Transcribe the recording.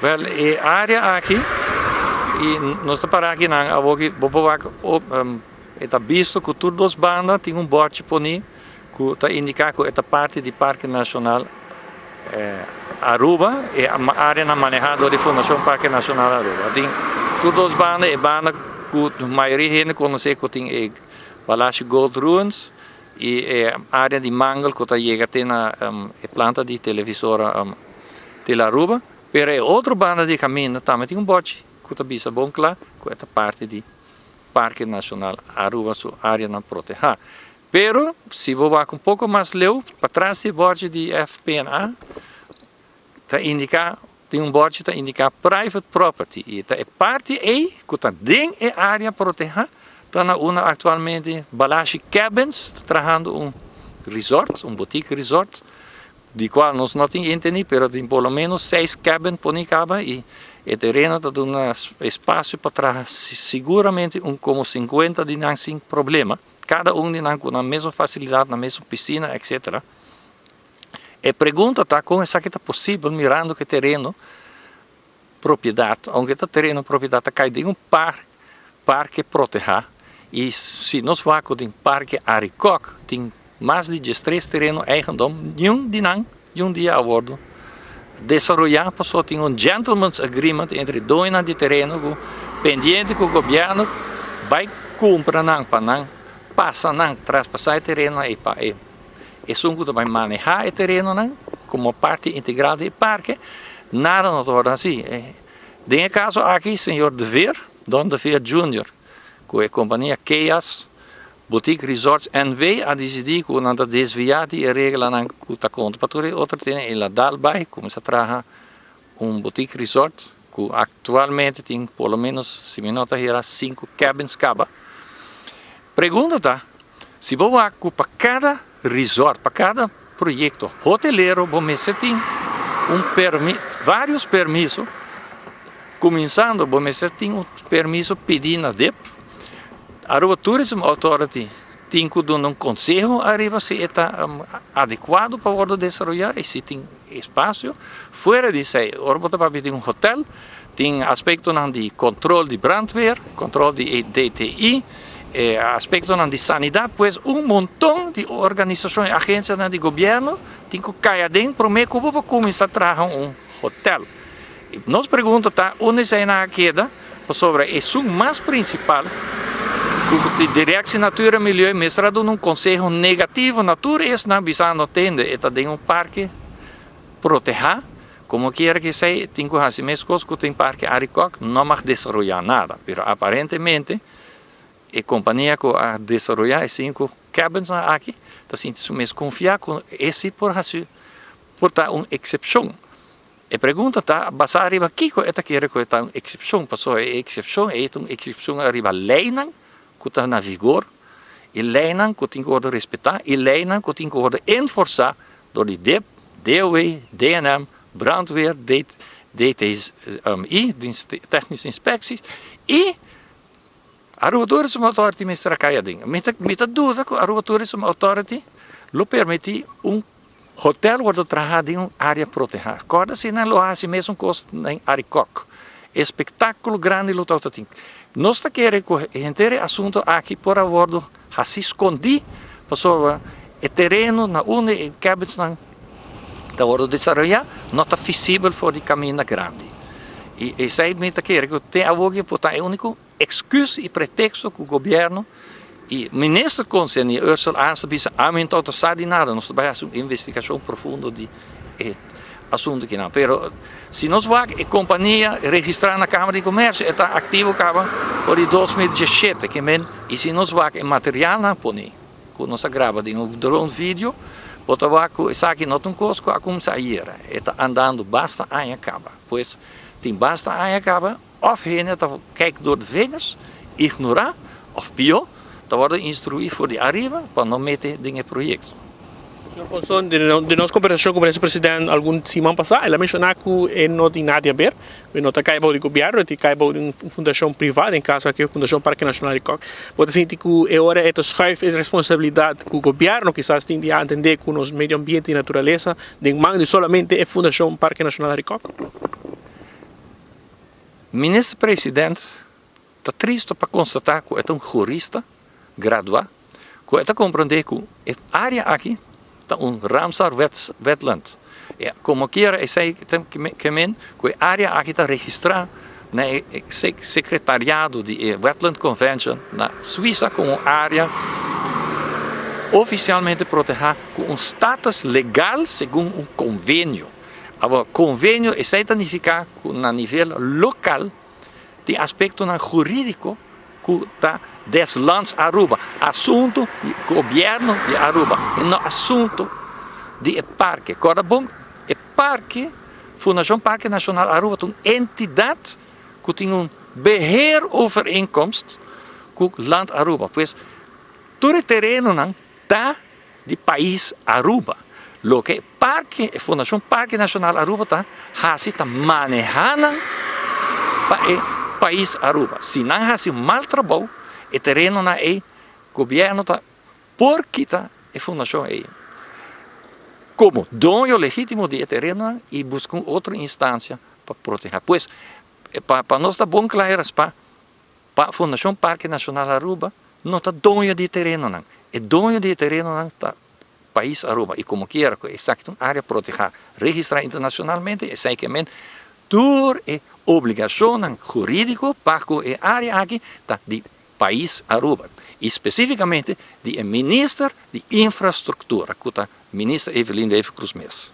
Wel, e area aki, y nos ta para aki nan awor ki bo por wak op, e ta bisto cu tur dos banda tin un bordje poni cu ta indica cu e ta parti di Parke Nacional Aruba, e areanan maneha dor di Fundacion Parke Nacional Aruba. Tin tur dos banda, e banda cu mayoria hende conoce cu tin e Balashi Gold Ruins y e area di mangel cu ta yega te na e planta di televisora Tele Aruba. Pero e otro banda di caminda tambe tin un bochi cu ta bisa bon cla cu e ta parti di Parke Nacional Aruba su areanan proteha. Pero si bo wak un poco mas leu, patras di e bochi di FPNA ta indica, tin un bochi ta indica private property y ta e parti ey cu ta den e area proteha ta na unda actualmente Balashi Cabins ta trahando un resort, un boutique resort, di cual nos no tin enteni, pero tin por lo menos 6 cabin poni caba y e tereno ta duna espacio pa traha siguramente un como 50 di nan sin problema, cada un di nan cu nan mesun facilidad, nan mesun piscina, etcetera. E pregunta ta con esaki ta posibel mirando cu e tereno propiedad, aunke ta tereno propiedad, ta cay den un parke proteha, y si nos wak cu den Parke Arikok tin mas di 13 tereno eigendom, niun di nan niun dia a wordo desaroya, pasobra tin un gentleman's agreement entre doñonan di tereno cu pendiente cu gobierno bay cumpra nan pa nan pasa nan traspasa e tereno ey pa e esun cu ta bay maneha e terenonan como parte integral di e parke. Nada no ta wordo haci. Den e caso aki, señor De Veer, Don De Veer Junior, cu e compania Keas Boutique Resorts NV a dicidi cu nan ta desvia di e reglanan cu ta conta pa tur e otro tene y la dal bay cuminsa traha un boutique resort cu actualmente tin por lo menos, si mi no ta hera, 5 cabins caba. Pregunta ta, si bo wak cu pa cada resort, pa cada proyecto hotelero bo mester tin un varios permiso, cuminsando bo mester tin un permiso pidi na DIP, Aruba Tourism Authority tin cu duna un conseho ariba si e ta adecuado pa wordo desaroya y si tin espacio. Fuera di esey, ora bo ta papia di un hotel, tin aspectonan di control di brandweer, control di DTI, aspectonan di sanidad, pues un monton di organisacion y agencianan di gobierno tin cu cay aden prome cu bo por cuminsa traha un hotel. Nos pregunta ta, unda eseynan a keda? Pasobra esun mas principal cu di Directie Natuur en Milieu mester a duna un conseho negativo na tur esnan bisando tende e ta den un parke proteha, como kiera que sea tin cu haci mescos cu tin parke Arikok, no mag desaroya nada. Pero aparentemente e compania cu a desaroya e 5 cabinsnan aki ta sinti su mes confia cu esi por haci por ta un excepcion. E pregunta ta basa ariba kico e ta kere cu e ta un excepcion, pasobra e excepcion ei ta un excepcion ariba leynan cu ta na vigor y leynan cu tin cu wordo respeta y leynan cu tin cu wordo enforsa door di DIP, DOW, DNM, Brandweer, DTI, Dienst Technische Inspecties, y Aruba Tourism Authority mester a cay aden. Mi ta duda cu Aruba Tourism Authority lo permiti un hotel wordo traha den un area proteha. Corda si nan lo haci mesun cos den Arikok. Espectaculo grandi lo tabata tin. Nos ta kere cu henter e asunto aki por a wordo haci scondi pasobra e tereno na unda e cabinsnan ta wordo desaroya no ta visibel for di caminda grandi. Y esey mi ta kere cu te awoki por ta e unico excuus y pretexto cu gobierno y minister concerni Ursula Arends ta bisa ami no ta sa di nada, nos ta bay haci un investigacion profundo di e asunto kinan. Pero si nos wak e compania registra na Camara di Comercio e ta activo caba for di 2017 ke men y si nos wak e materialnan poni cu nos a graba den un drone video bo ta wak cu esaki no ta un cos cu a cuminsa ayer, e ta andando basta aña caba. Pues tin basta aña caba of hende ta kijk door de vingers, ignora of pio, ta wordo instrui for di ariba pa no mete den e proyecto. Señor Ponson, den nos conversacion cu minister president algun siman pasa, el a menciona cu e no tin nada di haber, e no ta cay bao di gobierno, e ta cay bao di un fundacion priva, den caso aki Fundacion Parke Nacional Arikok. Bo ta sinti cu e ora e ta schuif e responsabilidad cu gobierno kisas tin di atende cu nos medio ambiente y naturalesa den man di solamente e Fundacion Parke Nacional Arikok? Minister President ta tristo pa constata cu e ta un jurista gradua cu e ta comprende cu e area aki ta un Ramsar Wetland. E como kiera esey ta ke men cu e area aki ta registra na e secretariado di e Wetland Convention na Suiza como un area oficialmente proteha cu un status legal segun un convenio. Awor convenio esey ta nifica cu na nivel local Tin aspectonan huridico cu ta des lands Aruba, asunto di gobierno di Aruba y no asunto di e parke. Corda bon, e parke, Fundacion Parke Nacional Aruba ta un entidad cu tin un beheerovereenkomst cu Land Aruba. Pues tur e terenonan ta di pais Aruba. Loke e parke, e Fundacion Parke Nacional Aruba ta haci ta maneha nan pa e pais Aruba. Si nan haci un mal trabou, e terenonan ey gobierno ta por kita e fundacion ey como doño legitimo di e terenonan y busca un otro instancia pa proteha. Pues pa nos ta bon cla e raspa, Pa Fundacion Parke Nacional Aruba no ta doño di e terenonan. E doño di e terenonan ta pais Aruba y como kiera cu esaki ta un area proteha, registra internacionalmente, esey ke men tur e obligacionnan huridico pa cu e area aki ta di pais Aruba y specificamente di e Minister di Infrastructura cu ta Minister Evelyn Wever-Croes mes.